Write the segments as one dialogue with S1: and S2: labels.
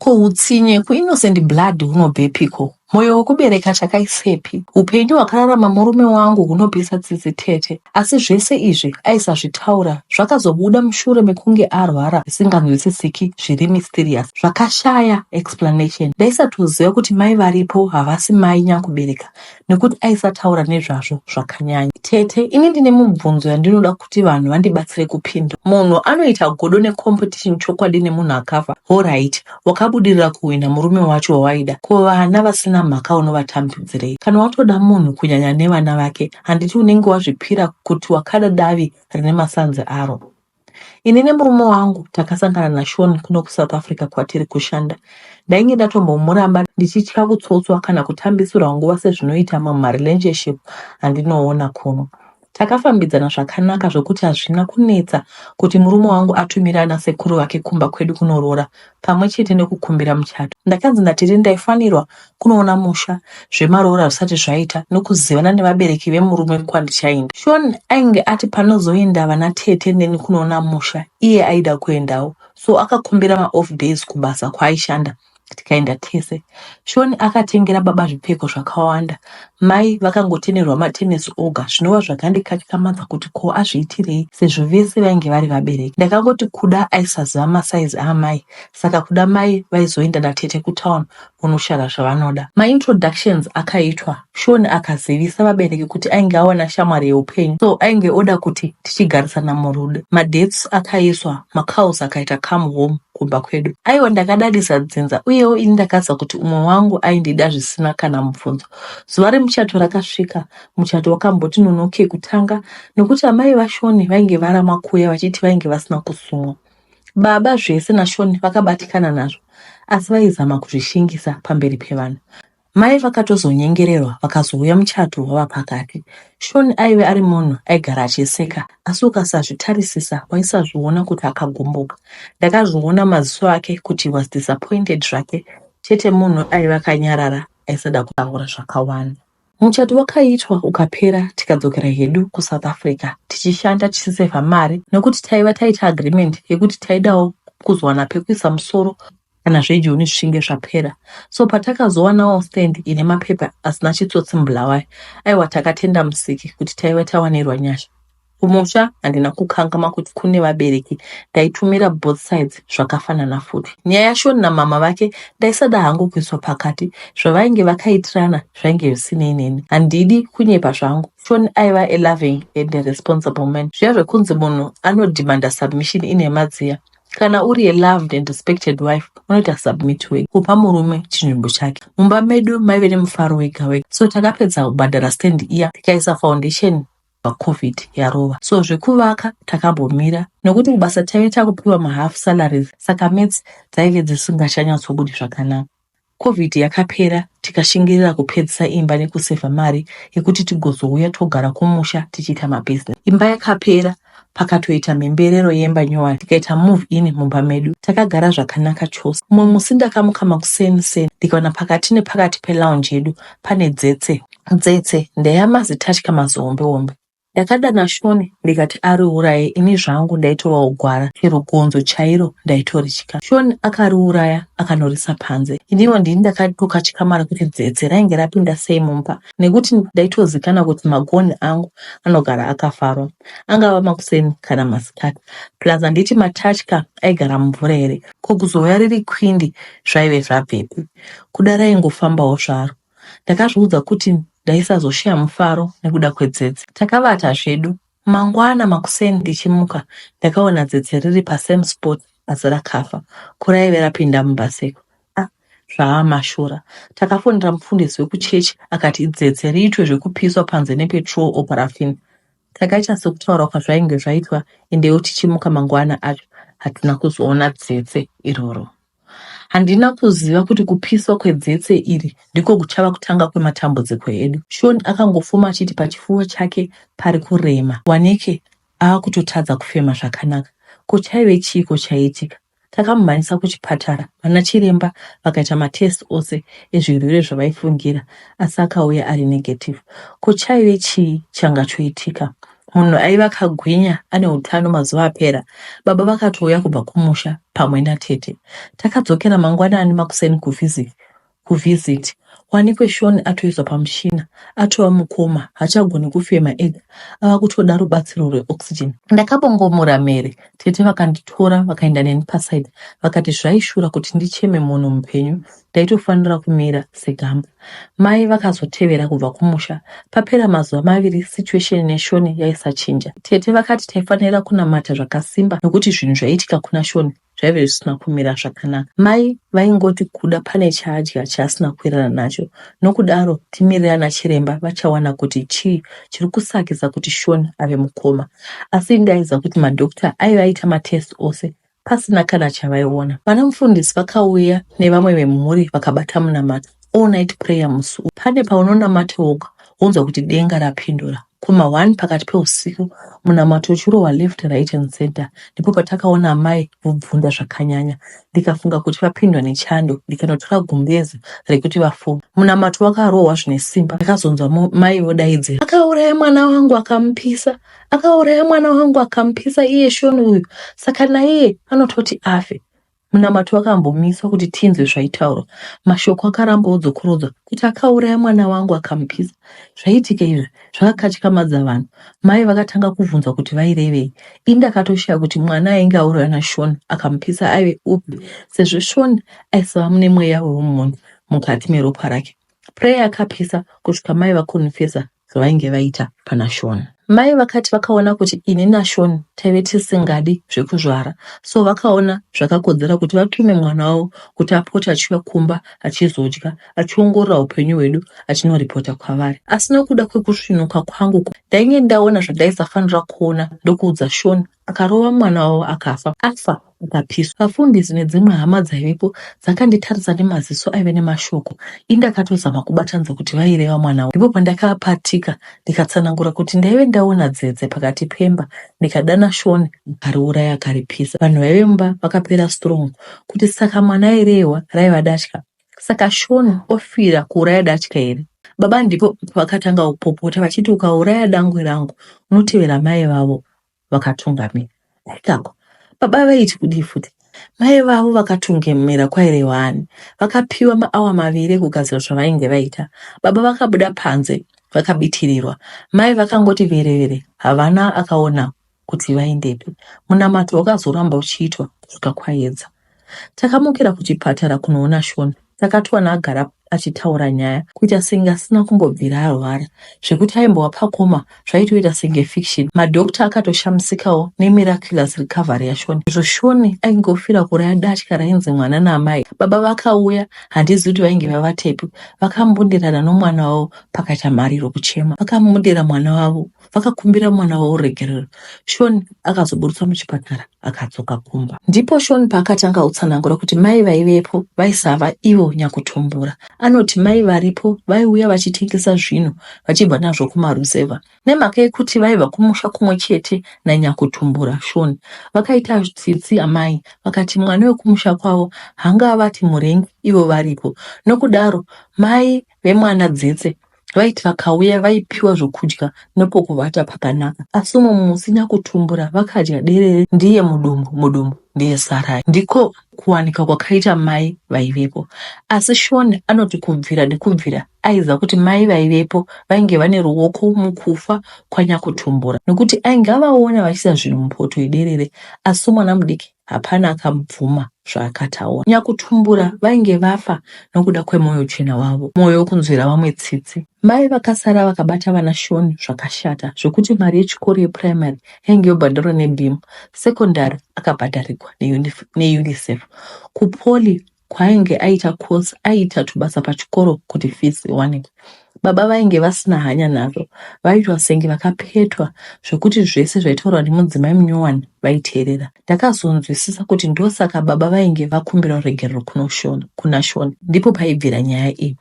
S1: Ko hutsinye kuinnocent blood hunobvepiko? Moyo wekubereka chakaisepi? Hupenyu hwakararama murume wangu hunopisa tsitsi tete. Asi zvese izvi aisazvitaura zvakazobuda mushure mekunge arwara zvisinganzwisisiki zviri mysterious zvakashaya explanation. Ndaisatoziva kuti mai varipo havasi mai nyakubereka nekuti aisataura nezvazvo zvakanyanya. Tete, ini ndine mubvunzo yandinoda kuti vanhu vandibatsire kupindura. Munhu anoita godo necompetition chokwadi nemunhu akafa, horaiti, wakabudirira kuhwina murume wacho wawaida, ko vana vasina mhaka unovatambudzirei? Kana watoda munhu kunyanya nevana vake, handiti unenge wazvipira kuti wakada davi rine masanzi aro? Ini nemurume wangu takasangana naShawn kuno kuSouth Africa kwatiri kushanda. Ndainge ndatombomuramba ndichitya kutsotswa kana kutambisirwa nguva sezvinoita mamwe marelationship andinoona kuno. Takafambidzana zvakanaka zvokuti hazvina kunetsa kuti murume wangu atumire ana sekuru vake kumba kwedu kunoroora pamwe chete nekukumbira muchato. Ndakanzi natete ndaifanirwa kunoona musha zvemaroora zvisati zvaita nokuzivana nevabereki vemurume kwandichaenda. Sean ainge ati panozoenda vana tete neni kunoona musha iye aida kuendawo so akakumbira maoff days kubasa kwaaishanda tikaenda tese. Sean akatengera baba zvipfeko zvakawanda mai vakangotenerwa matenesi oga zvinova zvakandikatyamadza kuti ko azviitirei sezvo vese vainge vari vabereki. Ndakangoti kuda aisaziva masaizi aamai saka kuda mai vaizoenda natete kutown vonoshara zvavanoda. Maintroductions akaitwa, Sean akazivisa vabereki kuti ainge awana shamwari yeupenyu so ainge oda kuti tichigarisana murudo. Madates akaiswa, macows akaita come home kumba kwedu. Aiwa ndakadadisa dzinza uyewo ini ndakaziva kuti umwe wangu aindida zvisina kana mubvunzo. Zuva remuchato rakasvika, muchato wakamboti nonokei kutanga nokuti amai vaSean vainge varamwa kuuya vachiti vainge vasina kusumwa. Baba zvese naSean vakabatikana nazvo asi vaizama kuzvishingisa pamberi pevanhu. Mai vakatozonyengererwa vakazouya muchato wava pakati. Sean aive ari munhu aigara achiseka asi ukasazvitarisisa waisazviona kuti akagumbuka. Ndakazviona maziso ake kuti he was disappointed zvake chete munhu aive akanyarara aisada kutaura zvakawanda. Muchato wakaitwa ukapera tikadzokera hedu kuSouth Africa tichishanda tichisevha mari nekuti taiva taita agreement yekuti taidawo kuzowana pekuisa musoro kana zvejoni zvichinge zvapera. So patakazowanawo stand ine mapepa asina chitsotsi muBulawayo, aiwa takatenda Musiki kuti taiva tawanirwa nyasha. Kumusha handina kukangamwa kuti kune vabereki ndaitumira both sides zvakafanana futi. Nyaya yaShawn namama vake ndaisada hangu kuiswa pakati zvavainge vakaitirana zvainge zvisinei neni. Handidi kunyepa zvangu Shawn aiva a loving and a responsible man. Zviya zvekunzi munhu anodhimanda submission inhema dziya. Kana uri a loved and respected wife unoita submit wega kupa murume chinzvimbo chake. Mumba medu maive nemufaro wega wega so takapedza kubhadhara stand iya tikaisa foundation pacovid yarova so zvekuvaka takambomira nekuti kubasa taive takupiwa mahalf salaries saka maths dzaive dzisingachanyatsobudi zvakanaka. Covid yakapera tikashingirira kupedzisa imba nekusevha mari yekuti tigozouya togara kumusha tichiita mabusiness. Imba yakapera pakatoita mhemberero yemba nyowani tikaita move in mumba medu. Takagara zvakanaka chose. Mumwe musi ndakamuka makuseni seni ndikaona pakati nepakati pelounge yedu pane dzetse. Dzetse ndeyamazitatya mazihombe hombe. Ndakadana Sean ndikati ariuraye ini zvangu ndaitovawo gwara chero gonzo chairo ndaitoritya. Sean akariuraya akanorisa panze. Iniwo ndini ndakatokatyamara kuti dzetse rainge rapinda sei mumba nekuti ndaitozikana kuti magonhi angu anogara akafarwa angava makuseni kana masikati. Plus handiti matatya aigara mumvura here ko kuzouya riri kwindi zvaive zvabvepi. Kuda raingofambawo zvaro. Ndakazviudza kuti ndaisazoshaya mufaro nekuda kwedzetse. Takavata zvedu. Mangwana makuseni ndichimuka ndakaona dzetse riri pasame spot asi rakafa. Ko raive rapinda mumba seko? Ah, zvava mashura. Takafonera mufundisi wekuchechi akati dzetse riitwe zvekupiswa panze nepetrol or paraffin. Takaita sekutaura kwazvainge zvaitwa endewo tichimuka mangwana acho hatina kuzoona dzetse iroro. Handina kuziva kuti kupiswa kwedzetse iri ndiko kuchava kutanga kwematambudziko edu. Sean akangofuma achiti pachifuva chake pari kurema wanike ava kutotadza kufema zvakanaka. Ko chaive chiiko chaiitika? Takamumhanyisa kuchipatara vanachiremba vakaita matest ose ezvirwere zvavaifungira asi akauya ari negative. Ko chaive chii changa choitika? Munhu aiva akagwinya ane utano mazuva apera. Baba vakatouya kubva kumusha pamwe natete. Takadzokera mangwanani makuseni kuvisit kuvisit wanikwe Sean atoiswa pamuchina atova mukoma hachagoni kufema ega ava kutoda rubatsiro rweoxygen. Ndakabongomora mhere tete vakanditora vakaenda neni paside vakati zvaishura kuti ndicheme munhu mupenyu ndaitofanira kumira segamba. Mai vakazotevera kubva kumusha papera mazuva maviri situation neSean yaisachinja. Tete vakati taifanira kunamata zvakasimba nokuti zvinhu zvaiitika kuna Sean zvaive zvisina kumira zvakanaka. Mai vaingoti kuda pane chaadya chaasina kuwirirana nacho nokudaro timirire ana chiremba vachawana kuti chii chiri kusakisa kuti Sean ave mukoma. Asi ini ndaiziva kuti madoctor aive aita matest ose pasina kana chavaiona. Vana mufundisi vakauya nevamwe vemhuri vakabata munamato all night prayer musi uyu. Pane paunonamata woga wonzwa kuti denga rapindura. Kuma 1 pakati peusiku munamato uchirohwa left right and center ndipo patakaona amai vobvunda zvakanyanya ndikafunga kuti vapindwa nechando ndikanotora gumbeze rekuti vafuge. Munamato wakarohwa zvine simba ndakazonzwa mai vodaidzira akauraya mwana wangu akamupisa akauraya mwana wangu akamupisa iye Shoni uyu saka naiye anototi afe. Munamato wakambomiswa kuti tinzwe zvaitaurwa. Mashoko akaramba odzokorodzwa kuti akauraya mwana wangu akamupisa. Zvaiitika izvi zvakakatyamadza vanhu. Mai vakatanga kubvunzwa kuti vairevei. Ini ndakatoshaya kuti mwana ainge auraya naShawn akamupisa aive upi sezvo Shawn aisava mune mweya weumhondi mukati meropa rake. Prayer yakapisa kusvika mai vakonfesa zvavainge vaita pana Sean. Mai vakati vakaona kuti ini naSean taive tisingadi zvekuzvara so vakaona zvakakodzera kuti vatume mwana wavo kuti apote achiuya kumba achizodya achiongorora upenyu hwedu achinoripota kwavari. Asi nokuda kwekusvinuka kwangu ndainge ndaona zvandaisafanira kuona ndokuudza Sean akarova mwana wavo akafa. Afa akapiswa. Vafundisi nedzimwe hama dzaivepo dzakanditarisa nemaziso aive nemashoko. Ini ndakatozama kubatanidza kuti vaireva mwana wavo. Ndipo pandakapatika ndikatsanangura kuti ndaive ndaona dzetse pakati pemba ndikadana Sean akariuraya akaripisa. Vanhu vaive mumba vakapera strong kuti saka mwana airehwa raiva datya. Saka Sean ofira kuuraya datya here? Baba ndipo pavakatanga kupopota vachiti ukauraya dangwe rangu unotevera mai vavo vakatungamira. Aikako baba vaiti kudii futi? Mai vavo vakatungamira kwairehwa ani? Vakapiwa maawa maviri ekugadzira zvavainge vaita. Baba vakabuda panze vakabitirirwa. Mai vakangoti verevere havana akaona kuti vaendepi. Munamato wakazoramba uchiitwa kusvika kwayedza. Takamukira kuchipatara kunoona Shona. Takatowana agara achitaura nyaya kuita senge asina kumbobvira arwara. Zvekuti aimbova pakoma zvaitoita senge fiction. Madoctor akatoshamisikawo nemiraculous recovery yaShoni. Izvo Shoni ainge ofira kuraya datya rainzi mwana naamai. Baba vakauya handizivi kuti vainge vavatepi. Vakambundirana nomwana wavo pakaita mhariro kuchema. Vakambundira mwana wavo vakakumbira mwana wavo ruregerero. Shoni akazoburitswa muchipatara akadzoka kumba. Ndipo Shoni paakatanga kutsanangura kuti mai vaivepo vaisava ivo nyakutumbura. Anoti mai varipo vaiuya vachitengesa zvinhu vachibva nazvo kumaruzevha. Nemhaka yekuti vaibva kumusha kumwe chete nanyakutumbura Shoni, vakaita tsitsi amai vakati mwana wekumusha kwavo haangavati murengi ivo varipo. Nokudaro mai vemwana Dzetse Vaiti vakauya vaipiwa zvokudya nepokuvata pakanaka. Asi umwe musi nyakutumbura vakadya derere ndiye mudumbu mudumbu ndiye sarai. Ndiko kuwanika kwakaita mai vaivepo. Asi Sean anoti kubvira nekubvira aiziva kuti mai vaivepo vainge vane ruoko mukufa kwanyakutumbura nokuti ainge avaona vachiisa zvinhu mupoto yederere asi somwana mudiki hapana akamubvuma zvaakataura. Nyakutumbura vainge vafa nokuda kwemwoyo chena wavo, mwoyo wekunzwira vamwe tsitsi. Mai vakasara vakabata vana Sean zvakashata zvekuti mari yechikoro yepuraimari yainge yobhadharwa neBeam, sekondari akabhadharigwa neUnicef. KuPoly kwaainge aita course aiita tubasa pachikoro kuti fees iwanike. Baba vainge vasina hanya nazvo, vaiitwa senge vakapetwa zvekuti zvese zvaitaurwa nemudzimai munyowani vaiteerera. Ndakazonzwisisa kuti ndosaka baba vainge vakumbira ruregerero kuna Shona. Ndipo paibvira nyaya iyi.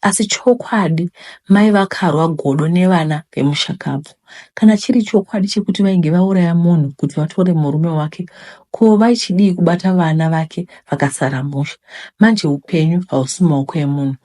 S1: Asi chokwadi mai vakarwa godo nevana vemushakabvu. Kana chiri chokwadi chekuti vainge vauraya munhu kuti vatore murume wake, ko vaichidii kubata vana vake vakasara musha? Manje upenyu hausi mumaoko emunhu.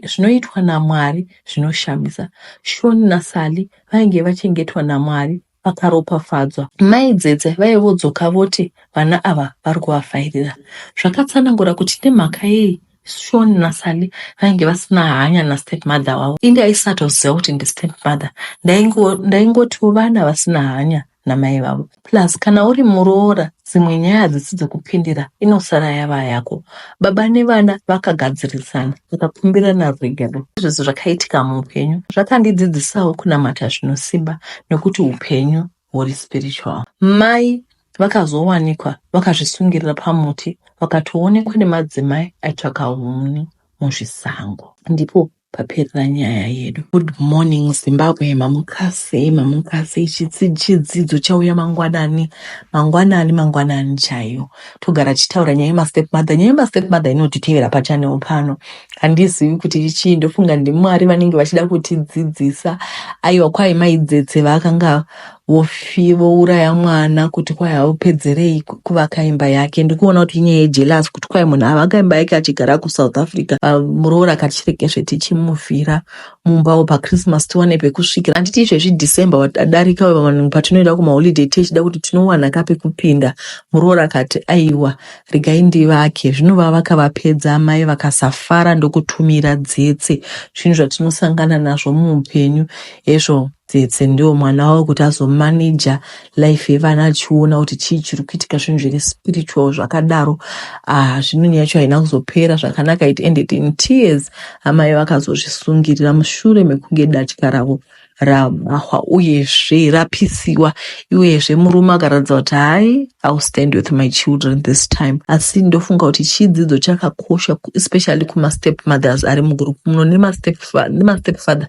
S1: Zvinoitwa naMwari zvinoshamisa. Sean naSally vainge vachengetwa naMwari. Vakaropafadzwa. Mai Dzetse vaive vodzoka voti vana ava vari kuvafairira. Zvakatsanangura kuti nemhaka yei Sean naSally vainge vasina hanya nastepmother wavo. Ini ndaisatoziva kuti ndistepmother. Ndaingotiwo vana vasina hanya namai vavo. Plus kana uri muroora dzimwe nyaya hadzisi dzekupindira inosara yava yako. Baba nevana vakagadzirisana vakakumbirana ruregerero. Izvozvo zvakaitika muupenyu zvakandidzidzisawo kunamata zvinosimba nekuti upenyu huri spiritual. Mai vakazowanikwa vakazvisungirira pamuti vakatoonekwa nemadzimai aitsvaka huni muzvisango. Ndipo paperera nyaya yedu. Good morning Zimbabwe, mamukasei, mamukasei. Chidzidzo chauya mangwanani, mangwanani, mangwanani chaiyo. Togara tichitaura nyaya yemastep mother. Nyaya yemastep mother inotitevera pachanel pano. Handizivi kuti chii, ndofunga ndiMwari vanenge vachida kutidzidzisa. Aiwa, kwai maidzetse vakanga vofi vouraya mwana kuti kwai haupedzerei kuvaka imba yake ndikuona kuti inyaya yejealous kuti kwai munhu avaka imba yake achigara kusouth africa ah, muroora akati chiregezve tichimuvhira mumbawo pachristmas tiwane pekusvikira handiti izvezvi december wadarika vanhu patinoenda kumaholiday tichida kuti tinowana ka pekupinda muroora akati aiwa regai ndivake zvino vavaka vapedza amai vakasafara ndokutumira dzetse zvinhu zvatinosangana nazvo muupenyu hezvo Dzetse ndiwo mwana wavo kuti azomanager life yevana achiona kuti chii chiri kuitika zvinhu zviri spiritual zvakadaro ah, zvino nyaya yacho haina kuzopera zvakanaka it ended in tears amai vakazozvisungirira mushure mekunge datya ravo rabahwa uyezve rapisiwa uyezve murume akaratidza kuti hai ill stand with my children this time asi ndofunga kuti chidzidzo chakakosha especially kumastep mothers ari mugroup muno nemastep father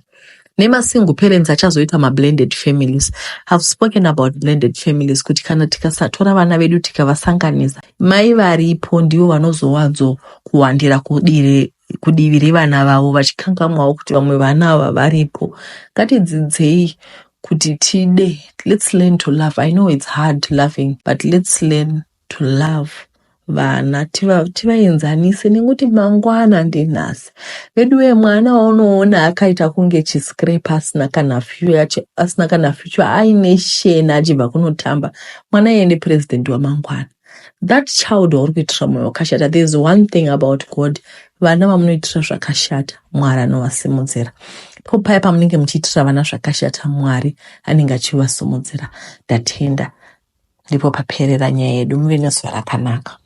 S1: nemasingle parents achazoita mablended families have spoken about blended families kuti kana tikasatora vana vedu tikavasanganisa mai varipo ndivo vanozowanzo kuwandira kudire kudivi revana vavo vachikangamwawo kuti vamwe vana ava varipo ngatidzidzei kuti tide let's learn to love i know it's hard loving but let's learn to love vana tivaenzanise nekuti mangwana ndinhasi veduwe mwana waunoona akaita kunge chiscrape asina kana future asina kana future aine shena achibva kunotamba mwana iye ndipresident wamangwana that child wauri kuitira mwoyo wakashata there is one thing about god vana vamunoitira zvakashata mwari anovasimudzira po paya pamunenge muchiitira vana zvakashata mwari anenge achivasimudzira ndatenda Ndipo paperera nyaya yedu. Muve nezuva rakanaka.